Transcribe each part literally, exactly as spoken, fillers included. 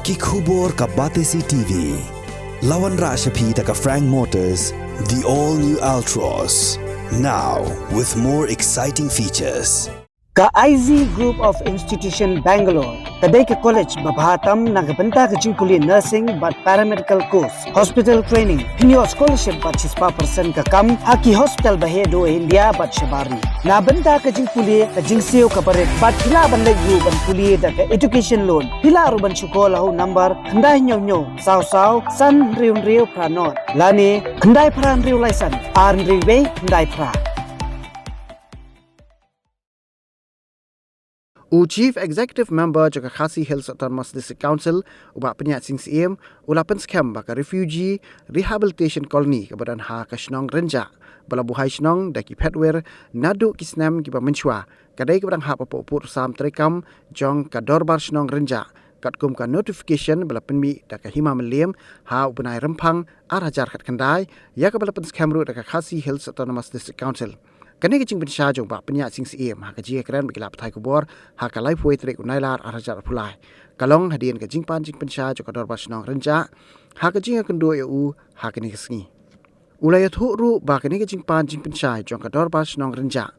Ki khubor ka Batesi T V. La wanrah sha phi da ka Frank Motors, the all new Altroz. Now with more exciting features. Ka I Z Group of Institution Bangalore ka dei ka college ba bha tam na ka bynta ka jingpule nursing bad paramedical course, hospital training, pynïoh scholarship bad shispah percent ka kam ha ki hospital ba heh duh India bad shabar ri. Na bynta ka jingpule, ka jingsiew ka barit bad phi lah ban leit ruh ban pule da ka education loan. Phi lah ruh ban shu call ha u number khyndai hynñiew hynñiew saw saw san hynriew hynriew phra nod lane khyndai phra hynriew lai san ar hynriew wei khyndai phra. U Chief Executive Member jong ka Khasi Hills Autonomous District Council, u Bah Pynïaid Sing Syiem, u la pynskhem ba ka Refugee Rehabilitation Colony kaba don ha ka shnong Rynjah, ba la buhai shnong da ki phetwir naduh ki snem kiba mynshuwa, ka dei kaba dang hap hapoh pud u sam treikam jong ka Dorbar Shnong Rynjah, katkum ka notification ba la pynmih da ka Hima Mylliem ha u bnai Rymphang ar hajar khatkhyndai, ïa kaba la pynskhem ruh da ka Khasi Hills Autonomous District Council. Kane ka jingpynshai jong Bah Pynïaid Sing Syiem ha ka jingïakren bad ki lad pathai khubor ha ka laiphew tarik u Nailar ar hajar arphew lai, ka long hadien ka jingpan jingpynshai jong ka Dorbar Shnong Rynjah ha ka jingïakynduh ïa u ha kane ka sngi. U la ïathuh ruh ba kane ka jingpan jingpynshai jong ka Dorbar Shnong Rynjah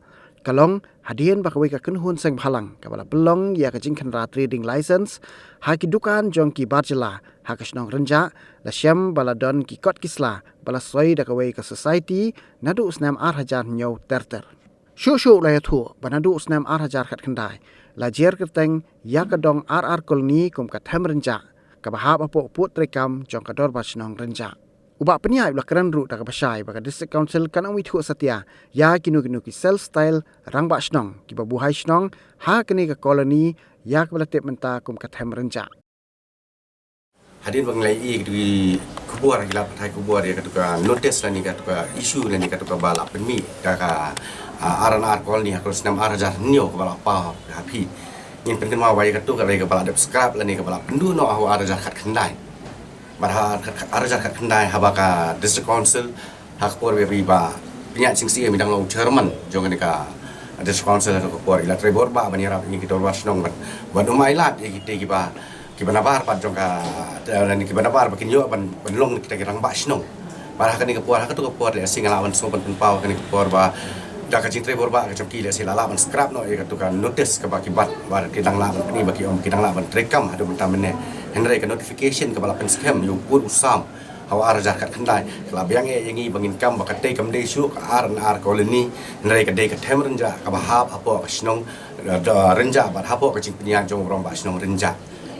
ka long hadien ba kawei ka kynhun seng bhalang kaba la pynlong ïa ka jingkhynra trading license ha ki dukan jong ki bar jylla ha ka shnong Rynjah, la shem ba la don ki kot ki sla ba la soi da kawei ka society naduh u snem ar hajar hynñiew ter ter. Shuh shuh u la ïathuh ba naduh u snem ar hajar khatkhyndai la jer kyrteng ïa ka dong ar ar colony kum ka Them Rynjah, kaba hap hapoh pud treikam jong ka Dorbar Shnong Rynjah. U Bah Pynïaid u la kren ruh da kaba shai ba ka District Council kan ym ithuh satia ïa kino kino ki self style rangbah shnong kiba buhai shnong ha kane ka colony ïa kaba la tip mynta kum ka Them Rynjah. Hadien ba ngi la ïohi ïa katu ki khubor, ki lad pathai khubor ïa katu ka notice lane katu ka issue lane katu kaba la pynmih da ka, ah, R and R colony ha ka snem ar hajar hynñiew kaba la paw ha phi. Ngin pynkynmaw ba ïa katu ka dei kaba la dep scrap lane kaba la pynduh noh ha u ar hajar khatkhyndai. Bad ha ar hajar khatkhyndai haba ka District Council ha ka por ba i Bah Pynïaid Sing Syiem i dang long u chairman jong kane ka District Council ha ka por i la trei bor bha ban ïarap ïa ngi ki dorbar shnong bad, bad um ailad ïa kito kiba, kiba nabar pat jong ka, eh, kiba nabar ba kin ïoh ban, ban long kita ki rangbah shnong. Bad ha kane ka por, ha katu ka por lehse nga lah ban sngewbha ban pynpaw ha kane ka por ba da ka jingtrei bor bha ka jong ki lehse la lah ban scrap noh ïa katu ka notice kaba ki bat, ba ki dang lah ban pyni ba ki ong ki dang lah ban treikam haduh mynta mynne. Hynrei ka notification kaba la pynskhem ïa u pud u sam ha u ar hajar khatkhyndai ka la biang eh ïa ngi ba ngin kam ba katei kam dei shuh ka R and R colony, hynrei ka dei ka Them Rynjah kaba hap hapoh ka shnong, eh, Rynjah bad hapoh ka jingpynïaid jong u rangbah shnong Rynjah.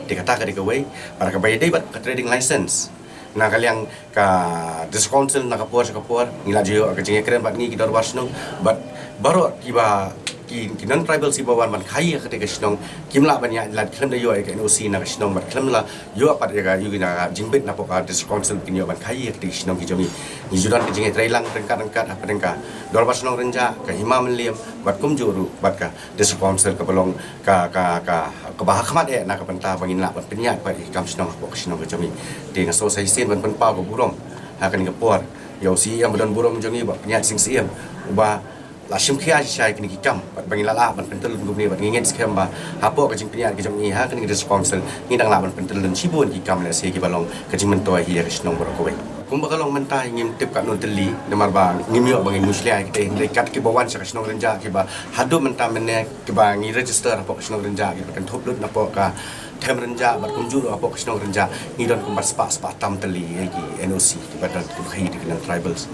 Te kata ka dei kawei, bad kaba ïadei bad ka trading license. Na ka liang ka District Council na ka por sha ka por ngi la ju ïoh ka jingïakren bad ngi ki dorbar shnong bad baroh kiba ki, ki non tribals kiba wan ban khaïi ha katei ka shnong kim lah ban ïaid lad khlem da ïoh ïa ka N O C na ka shnong bad khlem la ïoh pat ïa ka, ïa ka jingbit na poh ka District Council kin ïoh ban khaïi ha katei ka shnong ki jong ngi. Ngi ju don ka jingïatreilang ryngkat ryngkat hapdeng ka dorbar shnong Rynjah, ka Hima Mylliem bad kumjuh ruh bad ka District Council kaba long ka, ka, ka, kaba ha khmat eh na ka bynta ba ngin lah ban pynïaid pat ïa ki kam shnong hapoh ka shnong ka jong ngi. Te nga sngew sa shisien ban pynpaw ka burom ha kane ka por ïa u C E M ba don burom jong ngi Bah Pynïaid Sing Syiem uba la shim khia shisha ïa kine ki kam bad ba ngin la lah ban pyntyllun kumne bad ngi ngeit skhem ba hapoh ka jingpynïaid ka jong ngi ha kane ka District Council ngi dang lah ban pyntyllun shibun ki kam lehse kiba long ka jingmyntoi hi ïa ka shnong baroh kawei. Kumba ka long mynta ngim tip katno tylli namar ba ngim ïoh ba ngin mushlia ïa kata, hynrei kat kiba wan sha ka shnong Rynjah kiba haduh mynta mynne kiba ngi register hapoh ka shnong Rynjah kiba kynthup lut na poh ka Them Rynjah bad kumjuh ruh hapoh ka shnong Rynjah ngi don kumba spah, spah tam tylli ïa ki N O C kiba don kiba khaïi da ki non tribals.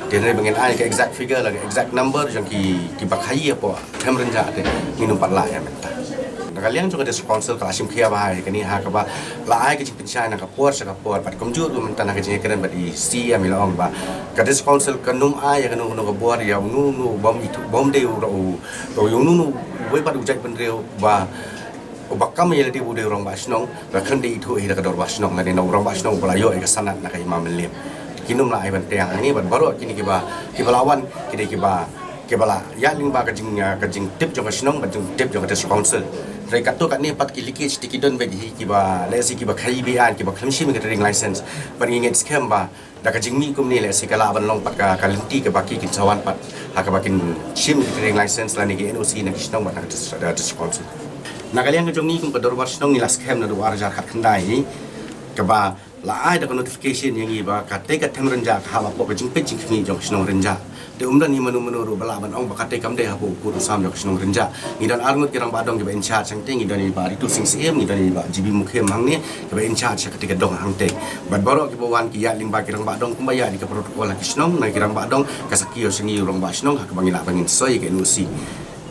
Te hynrei ba ngin ai ka exact figure lane exact number jong ki, kiba khaïi hapoh Them Rynjah te ngin ym pat lah ïa mynta. Na ka liang jong ka District Council ka la shim khia bha ïa kane ha kaba la ai ka jingpynshai na ka por sha ka por bad kumjuh ruh mynta na ka jingïakren bad i C E M i la ong ba ka District Council kan ym ai ïa kano kano ka bor ïa uno uno bym ithuh bym dei u, u, ïa uno uno uwei pat u jaitbynriew ba uba kam ïa lade u dei u rangbah shnong, ba khlem da ithuh hi da ka dorbar shnong lane na u rangbah shnong uba la ïoh ïa ka sanad na ka Hima Mylliem. Kin ym lah ai ban pdiang hangne bad baroh kine kiba, kiba la wan ki dei kiba, kiba la ïaid lyngba ka jing, ka jingtip jong ka shnong bad jingtip jong ka District Council. Hynrei katto katne pat ki leakage te ki don beit hi kiba lehse kiba khaïi beaiñ kiba khlem shim ïa ka trading license. Bad ngi ngeit skhem ba da ka jingmih kumne lehse ka lah ban long pat ka, ka lynti kaba ki kin sa wan pat ha kaba kin shim ïa ka trading license lane ki N O C na ki shnong bad na ka Dis-, District Council. Na ka liang ka jong ngi kum ka Dorbar Shnong ngi la skhem naduh ar hajar khatkhyndai hi, kaba la ai da ka notification ïa ngi ba katei ka them Rynjah ka hap hapoh ka jingpeit jingkhmih jong ka shnong Rynjah. Te um don hi mano mano ruh ba lah ban ong ba katei kam dei hapoh u pud u sam jong ka shnong Rynjah. Ngi don arngut ki rangbah dong kiba in charge hangtei, ngi don i Bah Ritu Singh Syiem, ngi don i Bah G B Mukhem hangne kiba in charge sha katei ka dong hangtei. Bad baroh kiba wan ki ïaid lyngba ki rangbah dong kumba ïaid ïa ka protocol ha ki shnong, na ki rangbah dong ka sa kiew sha ngi u rangbah shnong ha kaba ngi lah ban ngin soi ïa ka N O C.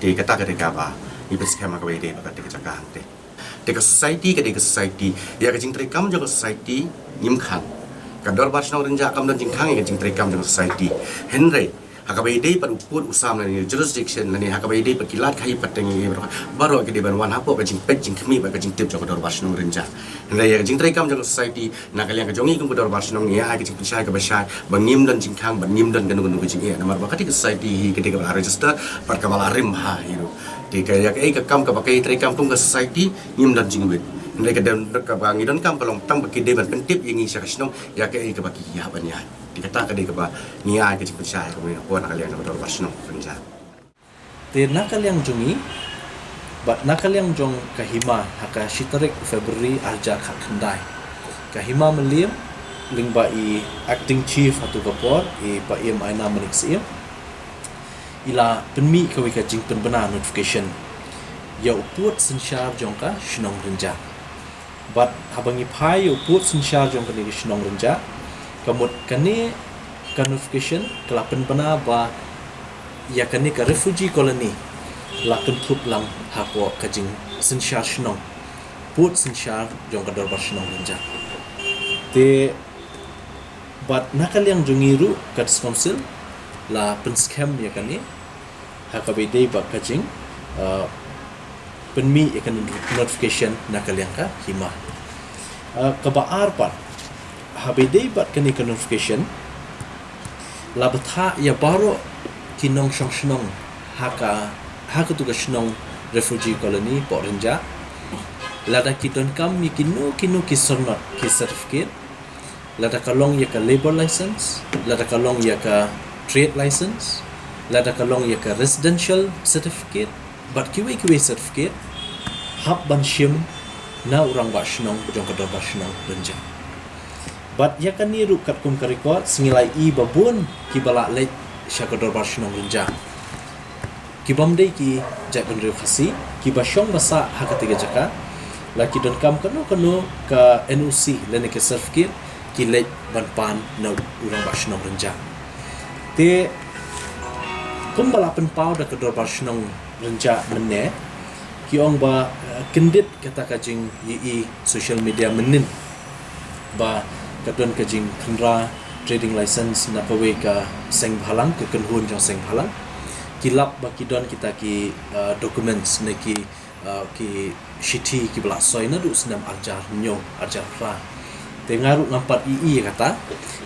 Te kata ka dei kaba ngi pynskhem ha kaba ïadei bad katei ka jaka hangtei. Te ka society ka dei ka society. Ïa ka jingtreikam jong ka society ngim khang. Ka Dorbar Shnong Rynjah kam don jingkhang ïa ka jingtreikam jong ka society. Hynrei ha kaba ïadei bad u pud u sam lane jurisdiction lane ha kaba ïadei bad ki lad khaïi pateng ïa baroh, baroh ki dei ban wan hapoh ka jingpeit jingkhmih bad ka jingtip jong ka Dorbar Shnong Rynjah. Hynrei ïa ka jingtreikam jong ka society, na ka liang ka jong ngi kum ka Dorbar Shnong ngi ai ka jingpynshai kaba shai ba ngim don jingkhang bad ngim don kano kano ka jingeh, namar ba katei ka society hi ka dei kaba la register bad kaba la rim bha hi ruh. Te ka ïa kaei ka kam kaba kaei treikam kum ka society ngim don jingwit. Hynrei ka don kaba ngi donkam ka long tang ba ki dei ban pyntip ïa ngi sha ka shnong ïa kaei kaba ki hap ban ïaid. Te kata ka dei kaba ngi ai ka jingpynshai kaba ngi hap na ka liang jong ka Dorbar Shnong Rynjah. Te na ka liang jong ngi bad na ka liang jong ka hima, ha ka shi tarik February ar hajar khatkhyndai, ka hima Mylliem lyngba i acting chief ha tu ka por, i Bah Ïem Aina Manik Syiem, i la pynmih kawei ka jingpynbna notification ïa u pud synshar jong ka shnong Rynjah. Bad haba ngi phai ïa u pud synshar jong kane ka shnong Rynjah, ka mut kane ka notification ka la pynbna ba ïa kane ka refugee colony la kynthup lang hapoh ka jingsynshar shnong, pud synshar jong ka Dorbar Shnong Rynjah. Te bad na ka liang jong ngi ruh ka District Council la pynskhem ïa kane ha kaba ïadei bad ka jing, uh, pynmih ïa ka notification na ka liang ka hima. Uh, kaba ar pat, haba ïadei bad kane ka notification la bthah ïa baroh ki nongshong shnong ha ka, ha katu ka shnong refugee colony Pok Rynjah, lada ki donkam ïa kino kino ki sornot ki certificate, lada ka long ïa ka labour license, lada ka long ïa ka trade license, lada ka long ïa ka residential certificate bad kiwei kiwei certificate, hap ban shim na u rangbah shnong jong ka Dorbar Shnong Rynjah. Bad ïa kane ruh katkum ka record, sngi lai i ba bun kiba la leit sha ka Dorbar Shnong Rynjah, ki bym dei ki jaitbynriew Khasi, kiba shong ba sah ha katei ka jaka, la ki donkam kano kano ka N O C lane ka certificate, ki leit ban pan na u rangbah shnong Rynjah. Te kumba la pynpaw da ka Dorbar Shnong Rynjah mynne, ki ong ba, eh, kyndit kata ka jingïohi social media mynnin ba ka don ka jingkhynra trading license na kawei ka seng bhalang, ka kynhun jong seng bhalang. Ki lap ba ki don kita ki, uh, documents ne ki, uh, ki shithi kiba la soi naduh snem ar hajar hynñiew, ar hajar phra. Te nga ruh ngam pat ïohi ïa kata.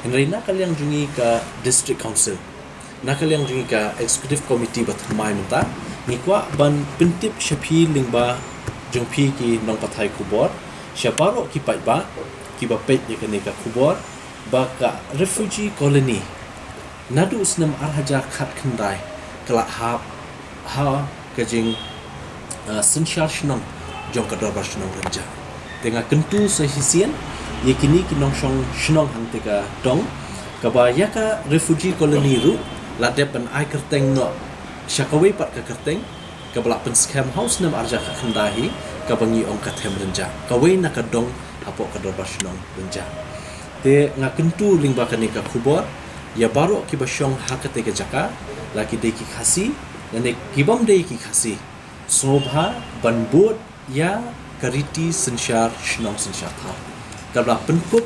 Hynrei na ka liang jong ngi ka District Council, na ka liang jong ngi ka Executive Committee ba thymmai mynta, ngi kwah ban pyntip sha phi lyngba jong phi ki nongpathai khubor, sha baroh ki paidbah kiba peit ïa kane ka khubor, ba ka refugee colony naduh snem ar hajar khatkhyndai ka la hap ha ka jing, uh, synshar shnong jong ka Dorbar Shnong Rynjah. Te nga kyntu sa shisien ïa kine ki nongshong shnong hangtei ka dong, kaba ïa ka refugee colony ruh la dep ban ai kyrteng noh sha kawei pat ka kyrteng kaba la pynskhem ha u snem ar hajar khatkhyndai hi, kaba ngi ong ka them Rynjah, kawei na ka dong hapoh ka Dorbar Shnong Rynjah. Te nga kyntu lyngba kane ka khubor ïa baroh kiba shong ha katei ka jaka, la ki dei ki Khasi lane ki bym dei ki Khasi, sngewbha ban bud ïa ka riti synshar shnong synshar thaw kaba la pynkup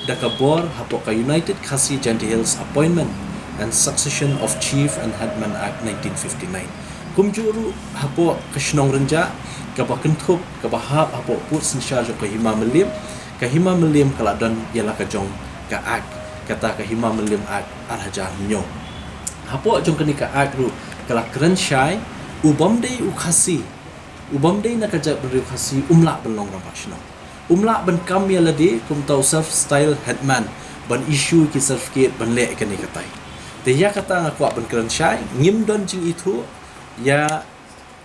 da ka bor hapoh ka United Khasi Jaintia Hills Appointment and Succession of Chief and Headman Act nineteen fifty-nine. Kumjuh ruh hapoh ka shnong Rynjah, kaba kynthup, kaba hap hapoh pud synshar jong ka Hima Mylliem, ka Hima Mylliem ka la don ïa la ka jong ka Act, kata ka Hima Mylliem Act ar hajar hynñiew. Hapoh jong kane ka Act ruh ka la kren shai, u bym dei u Khasi, u bym dei na ka jaitbynriew Khasi um lah ban long rangbah shnong, um lah ban kam ïa lade kum uta u self style headman, ban issue ki certificate, ban leh kane katai. Te ïa kata nga kwah ban kren shai, ngim don jingithuh ïa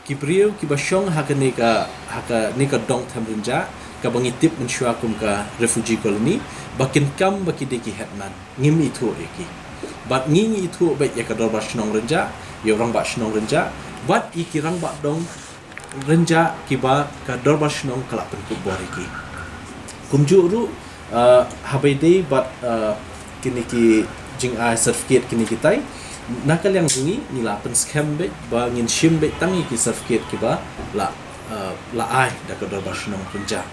ki briew kiba shong ha kane ka, ha kane ka dong them Rynjah, kaba ngi tip mynshuwa kum ka refugee colony, ba kin kam ba ki dei ki headman. Ngim ithuh ïa ki. Bad ngi ngi ithuh beit ïa ka Dorbar Shnong Rynjah, ïa u Rangbah Shnong Rynjah, bad ïa ki rangbah dong Rynjah kiba ka Dorbar Shnong ka la pynkup bor ïa ki. Kumjuh ruh, uh, haba ïadei bad, uh, kine ki jingai certificate kine kitai, na ka liang jong ngi ngi la pynskhem beit ba ngin shim beit tang ïa ki certificate kiba la, uh, la ai da ka Dorbar Shnong Rynjah.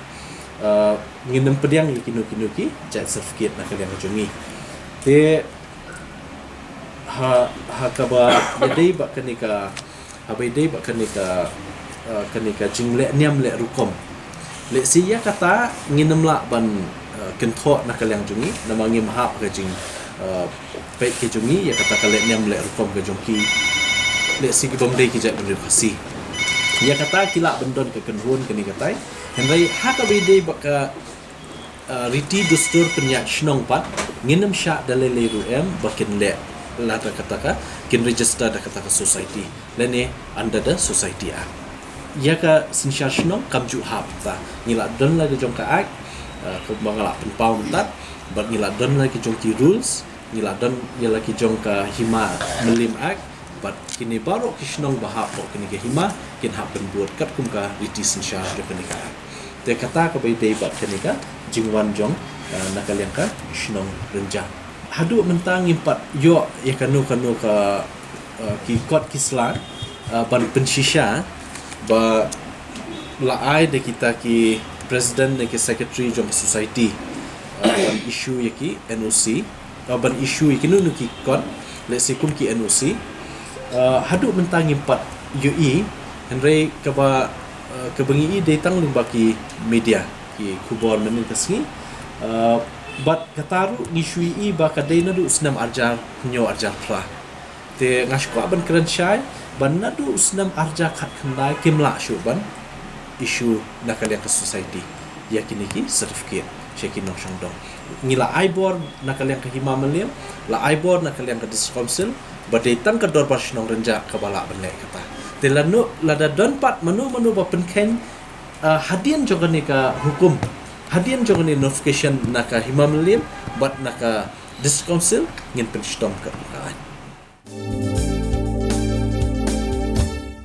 Uh, ngin ym pdiang ïa kino kino ki jait certificate na ka liang jong ngi. Te ha, ha kaba ïadei bad kane ka, haba ïadei bad kane ka, uh, kane ka jingleh niam leh rukom. Lehse ïa kata ngin ym lah ban, uh, kynthoh na ka liang jong ngi, namar ngim hap ka jing, uh, peit ka jong ngi ïa kata ka leh niam leh rukom ka jong ki. Lehse ki bym dei ki jaitbynriew Khasi. Ïa kata ki lah ban don ka kynhun kane katai. Hynrei ha kaba ïadei bad ka, uh, riti dustur pynïaid shnong pat, ngin ym shah da lei lei ruh em ba kin leh la da kata ka, kin register da kata ka society lane under the Society Act. Ïa ka synshar shnong kam ju hap ta. Ngi la don la ka jong ka act, uh, kumba nga la pynpaw mynta, bad ngi la don la ka jong ki rules, ngi la don ïa la ki jong ka Hima Mylliem Act, bad kine baroh ki shnong ba hap hapoh kine ki hima kin hap ban bud katkum ka riti synshar jong kane ka act. Te kata kaba ïadei bad kane ka jingwan jong, uh, na ka liang ka shnong Rynjah. Haduh mynta ngim pat ïoh ïa kano kano ka, uh, ki kot ki sla, uh, ban pynshisha ba la ai da kita ki president ne ki secretary jong ka society, uh, ban issue ïa ki N O C, uh, ban issue ïa kino kino ki kot, lehse kum ki N O C. Uh, haduh mynta ngim pat ïohi, hynrei kaba, uh, kaba ngi i dei tang lyngba ki media, ki khubor mynnin ka sngi. Uh, bad kata ruh ngi shu i ba ka dei naduh snem arhajar hynñiew arhajar phra. Te nga shu kwah ban kren shai ba naduh snem arhajar khatkhyndai kim lah shuh ban issue na ka liang ka society ïa kine ki certificate sha ki nongshong dong. Ngi la ai bor na ka liang ka Hima Mylliem, la ai bor na ka liang ka District Council, ba dei tang ka Dorbar Shnong Rynjah kaba lah ban leh kata. Te lano lada don pat mano mano ba pynkheiñ, uh, hadien jong kane ka hukum, hadien jong kane notification na ka Hima Mylliem bad na ka District Council, ngin pynshitom ka, ka aiñ.